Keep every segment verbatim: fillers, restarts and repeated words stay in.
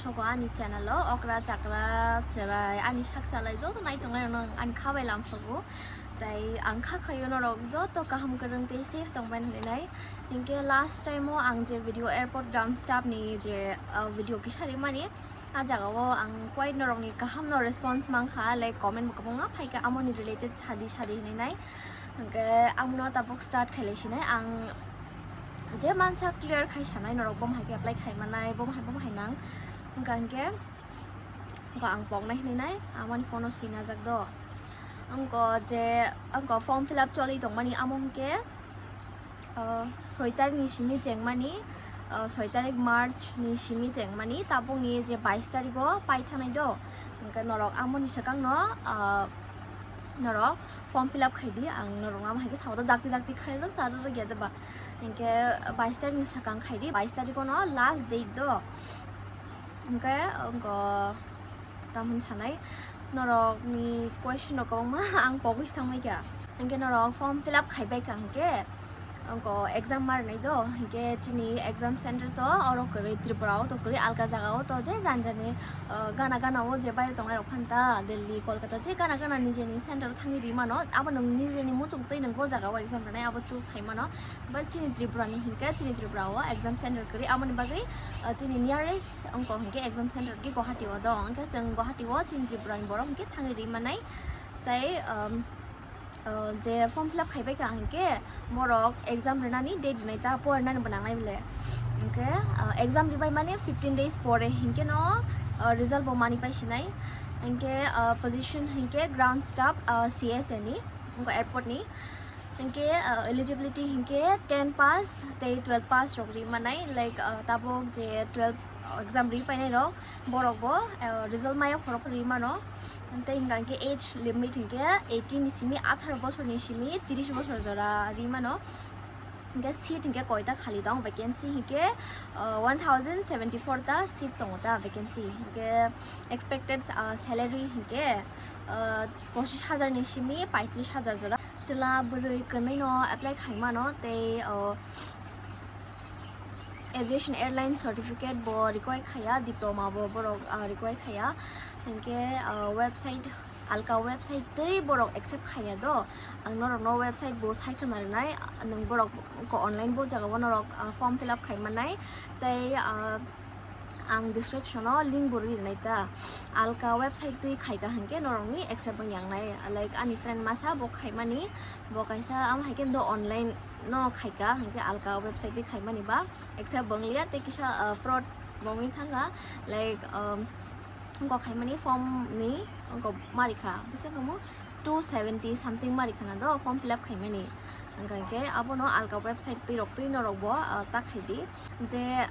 Sogo ani channel o okra chakra chwrai ani sak chalai joto nai tongnai rok no ani khabai lam sogo. Tai ang kha khayo norok joto kaham kwrwng tei safe tongbai hinwi nai. Hinkhe last time o ang je video airport ground staff ni je, uh, video kisa rimani, a jaga o ang quite norok ni kaham no response mankha, like comment bo kwbangma phaikha amoni related sadi sadi hinwi nai. Hinkhe ang no tabuk start khailai sinai, ang je mansa clear khai sanai norok bo hai khe apply khai manai, bo hai bo hai nang. Hinkhe ang khe Wngkha ang poknai hinwi nai, amoni phone o swi najak do. Wngkha je, wngkha form fill up choli tongmani, amo hwnkhe, ah, soi tarik ni simi chengmani, ah, soi tarik March ni simi chengmani, tabukni je bais tarik o pai thanai do. Hwnkhe norok amoni swkang no, ah, norok form fill up khai di, ang norok no amo hai khe sao do dakti dakti khai rwk cha rwk ya de ba. Hwnkhe bais tarik ni swkang khai di, bais tarik o no last date do. Hwnkhe, wngkha, tamoni sanai, norokni question rok kwbangma ang pogwi se thangbai kha. Hwnkhe norok form fill up khaibai kha hwnkhe, wngkha, exam ma rwnai do, hwnkhe chini exam center to oro kwrwi, Tripura o to kwrwi, alka jaga o to je jani jani, uh, gana gana o je baire tongnai rok phanta, Delhi, Kolkata, je gana gana nijeni center o thangwi ri mano, abo nwng nijeni muchung twi nwng bo jaga o exam rwnai abo choose khai mano. But chini Tripura ni hinkhe, chini Tripura o exam center kwrwi, aboni bagwi, uh, chini nearest wngkha hinkhe exam center khe Guwahati o dong. Hinkhe chwng Guwahati o chini Tripura ni borok hinkhe thangwi ri manai. Tai, um, uh, je form fill up khaibai kha hinkhe borok exam rinani date rinai ta, porinani bo nangnai bole. Hinkhe, uh, exam ribai mani fifteen days pore hinkhe no, uh, result bo mani pai sinai. Hinkhe, uh, position hinkhe ground staff, uh, C S A ni, wngkha airport ni. Hinkhe, uh, eligibility hinkhe ten pass tei twelve pass rok ri manai, like, uh, tabuk je twelve exam ri painai rok, borok bo, uh, result maya khorok ri mano. Tei hinkha hinkhe age limit hinkhe eighteen ni simi atharo bosor ni simi tris bosor jora ri mano. Hinkhe seat hinkhe koita khali tong, vacancy hinkhe, uh, one thousand seventy four ta seat tongo ta vacancy. Hinkhe expected, uh, salary hinkhe, uh, pochish hajar ni simi paitris hajar jora. Chwla bwrwi kwnwi no apply khai mano tei, o, aviation airline certificate bo require khaiya, diploma bo borok, ah, require khaiya. Hinkhe, ah, website, alka website tei borok accept khaiya do. Ang norok no website bo sai khna rwnai, nwng borok ko online bo jaga o norok, ah, form fill up khai manai tei, ah, Ang description o link bo rwi rwnai ta. Alka website twi khaika hinkhe norokni accept wng yangnai. Like, ani friend masa bo khaimani, bo kaisa amo hai khe do online no khaika hinkhe alka website twi khaimani ba accept bo wng liya tei kisa, uh, fraud bo wngwi thangkha. Like, um, wngkok khaimani form ni wngkok marikha, bwswk wngkha mo two seventy something marikha na do form fill up khaimani. Hwnkha hinkhe abono alka website twi rok twi norok bo, uh, ta khaidi je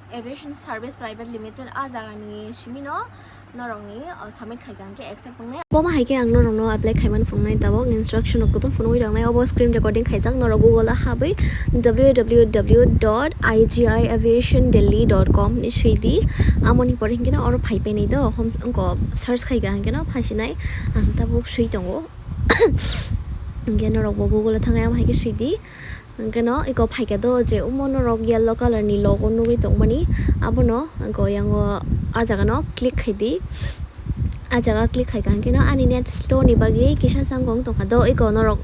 Aviation Service Private Limited a jagani simino norokni, uh, submit khaika hinkhe accept wngnai. Bomo hai khe ang norokno apply khaimani phunuknai tabuk instruction rok kutung phunugwi tongnai, obo screen recording khaijak, norok Google o habwi W W W dot I G I aviation delhi dot com ni swidi, amoni pore hinkhe no oro phai painai do, hom, wngkha search khaika hinkhe no phaisinai, ang tabuk swi tongo. Hinkhe norok bo Google o thangwi amo hai khe swidi. Hinkhe no eko phaikha do je omo norok yellow colour ni logo nugwi tongmani, abono eko yango ah jaga no click khaidi. Ah jaga click khaika hinkhe no ani net slow ni bagwi kisa changkong tongkha do, eko norok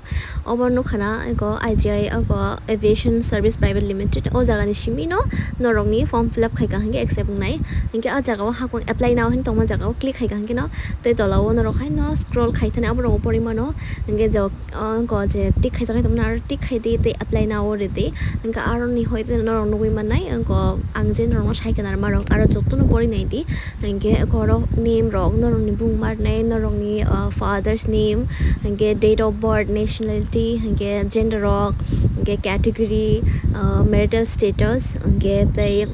obo nukha na eko I G I eko Aviation Service Private Limited o jaga ni simi no norok ni form fill up khaika hinkhe accept wngnai. Hinkhe ah jaga o hakung apply now hinwi tongma jaga o click khaika hinkhe no tei tola o norok haino scroll khai thani abo rok o porwi mano. Hinkhe je O, wngkha je tick khaijak hai tongmani, aro tick khai di tei apply now rw di. Hinkhe aroni hoi je norok nugwi mannai, wngkha ang je norokno sai khna rwma rok, aro jotono pori nai di. Hinkhe eko oro name rok, norokni bumung ma rwnai, norokni, o, father's name, hinkhe date of birth, nationality, hinkhe gender rok, hinkhe category, o, marital status, hinkhe tei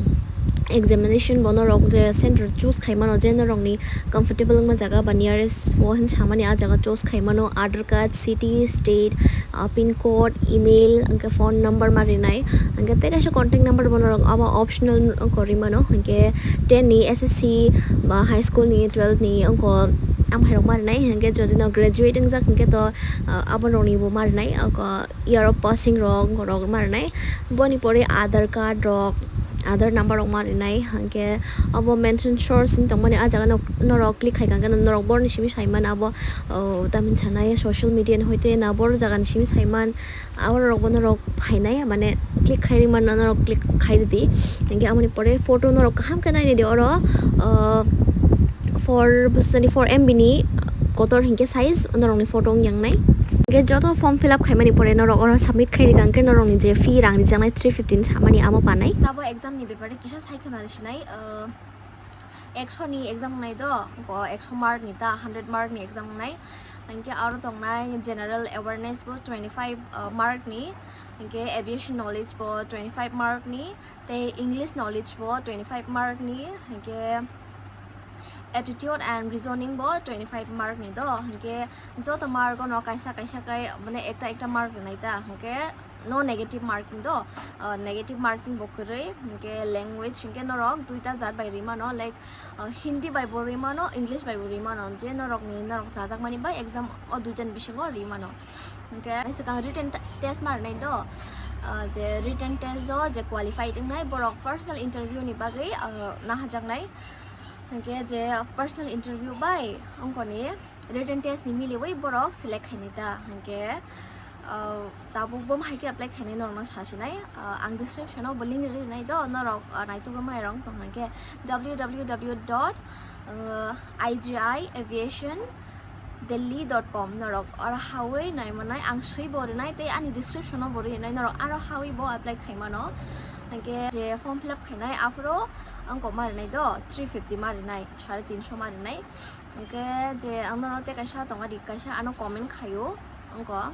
examination bo norok je center choose khai mano, je norokni comfortable wngma jaga ba nearest o hinwi samani ah jaga choose khai mano, Aadhaar card, city, state, ah, pin code, email, hwnkhe phone number ma rinai, hwnkhe tei kaisa contact number bo norok abo optional wngkha ri mano, hwnkhe ten ni S S C ba high school ni twelve ni wngkha amhairok ma rinai, hwnkhe jodi no graduate wngjak hwnkhe to, ah, abo rokni bo ma rinai, wngkha year of passing rok, wngkha rok ma rinai, boni pore Aadhaar card rok, Aadhaar number rok ma rinai, hwnkhe abo mention source wng tongmani ah jaga no norok click khai kha hwnkhe norok borni simi saiman abo, oh, tamni sanai social media ni hoite na bor jaga ni simi saiman, abo rok bo norok phainai mane click khai rimano norok click khai ridi. Hwnkhe amoni pore photo norok kaham khe nainai di oro, oh, four bwswkni four M B ni kotor hwnkhe size norokni photo wng yangnai. Hwnkhe joto form fill up khaimani pore norok oro submit khai rikha hwnkhe norokni je fee rang rijaknai three fifty ni samani amo panai. Abo exam ni bepare kisa sai khwna sinai, uh, ekso ni exam wngnai do, go ekso mark ni ta hundred mark ni exam wngnai. Hwnkhe aro tongnai general awareness bo twenty five, uh, mark ni, hwnkhe aviation knowledge bo twenty five mark ni, tei English knowledge bo twenty five mark ni, hwnkhe aptitude and reasoning bo twenty five mark ni do, hwnkhe joto mark no kaisa kaisa kai mane ekta ekta mark rinai ta, hwnkhe no negative marking do, uh, negative marking bo kwrwi, hwnkhe language hwnkhe norok duita jat bai rimano, like, uh, Hindi bai bo rimano, English bai bo rimano, je norokni norok chajakmani bai exam o duitani bisingo rimano. Hwnkhe ani swkang written te-, test ma rwnai do, ah, je written test o je qualified wngnai borok personal interview ni bagwi, ah, nahajaknai. Hwnkhe je personal interview bai wngkoni written test ni miliwi borok select khainai ta. Hwnkhe, ah, tabuk bo hai khe apply khainai norokno sasinai. Ah, ang description o bo link rinai do norok, ah, naitugwi mairok tong hwnkhe W W W dot I G I aviation delhi dot com norok oro hawi naimanai ang swi bo rinai tei ani description o bo rinai norok aro hawi bo apply khaimano. Hwnkhe je form fill up khainai aphuru wngkok ma rinai do three fifty ma rinai, sare tinsho ma rinai. Hwnkhe je ang norok tei kaisa tongo di, kaisa ano comment khaio wngkok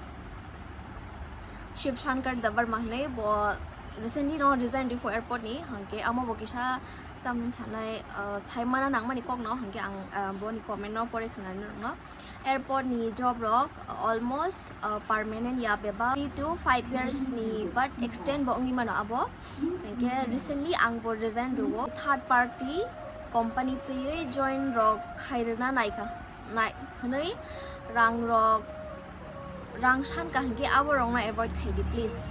Shiv Shankar Debbarma hinwi, bo recently no resign rikho airport ni, hwnkhe amo bo kisa tamni sanai, ah, saimana nangmani kokno, hwnkhe ang, ah, boni comment no pore khna norokno. Airport ni job rok almost, ah, permanent ya bebak three to five years ni, but extend bo wngwi mano abo. Hwnkhe recently ang bo resign rwo, third party company twiwi join rok khairwna naikha, nai hwnwi rang rok, rang sankha hwnkhe abo rokno avoid khaidi please.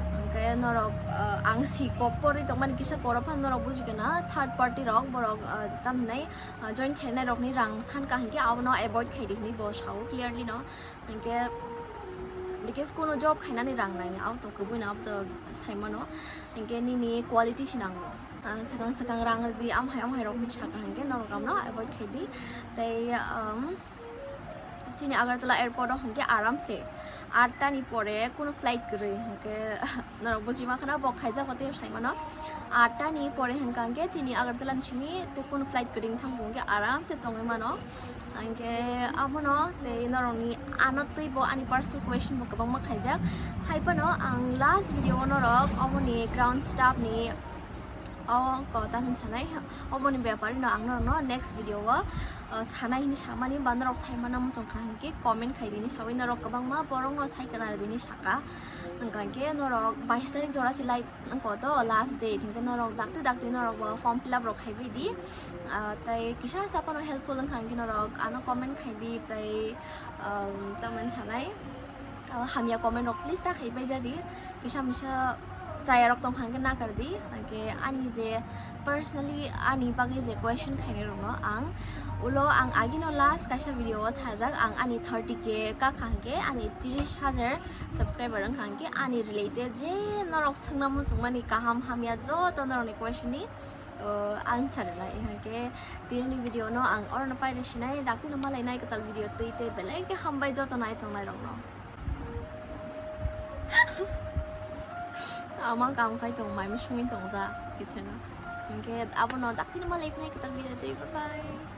Hwnkhe norok, ah, ang si kok porwi tongmani kisa koro phano norok bujikhe na third party rok borok, ah, tamhinai, ah, join khainai rokni rang sankha hwnkhe abono avoid khaidi hinwi bo sao clearly no. Hwnkhe because kuno job khainani rang nangya, abo to kwbui no, abo to saimano. Hwnkhe nini quality se nango. Ah, swkang swkang rang rwdi, amhai amhai rok hinwi saka hwnkhe norok abono avoid khaidi. Tei, um, chini Agartala airport o hwnkhe aram se atta ni pore kuno flight kwrwi, hwnkhe norok buji mankha na bo khaijak bo tei saimano. Atta ni pore hwnkha hwnkhe chini Agartala ni simi tei kuno flight kwrwi thang bo hwnkhe aram se tongwi mano. Hwnkhe abono tei norokni ano tei bo ani personal question bo kwbangma khaijak. Hai phano ang last video o norok oboni ground staff ni o kota hwn sanai, oboni bepari no ang norokno next video o, uh, sanai hwnwi samani ba norok saimana muchung kha hwnkhe comment khai dini sawi norok kwbangma borokno sai kwna dini saka. Hwnkha hwnkhe norok bais tarik jora se light wngkha to last date, hwnkhe norok dakti dakti norok bo form fill up rok khai bai di. Ah, tei kisa sa phano helpful wngkha hwnkhe norok ano comment khai di tei, um, tamani sanai, ah, hamya comment rok please ta khai bai ja di. Kisa misa chaya rok tong hwnkhe nakar di, hwnkhe ani je personally ani bagwi je question khainai rokno ang ulo ang agino last kaisa video o sajak, ang ani thirty K ka kha hwnkhe ani tris hajar subscriber wngkha hwnkhe ani related je norok swngna muchungmani kaham hamya joto norokni question ni, uh, answer rwnai. Hwnkhe tini video no ang orono paida sinai, daktino malainai kwtal video twi tei belai khe hambai joto nai tongnai rokno. Ama kam khai tong mai, musungwi tong da kicheno. Hwnkhe abono daktino malai phinai kwtal video twi, bye bye.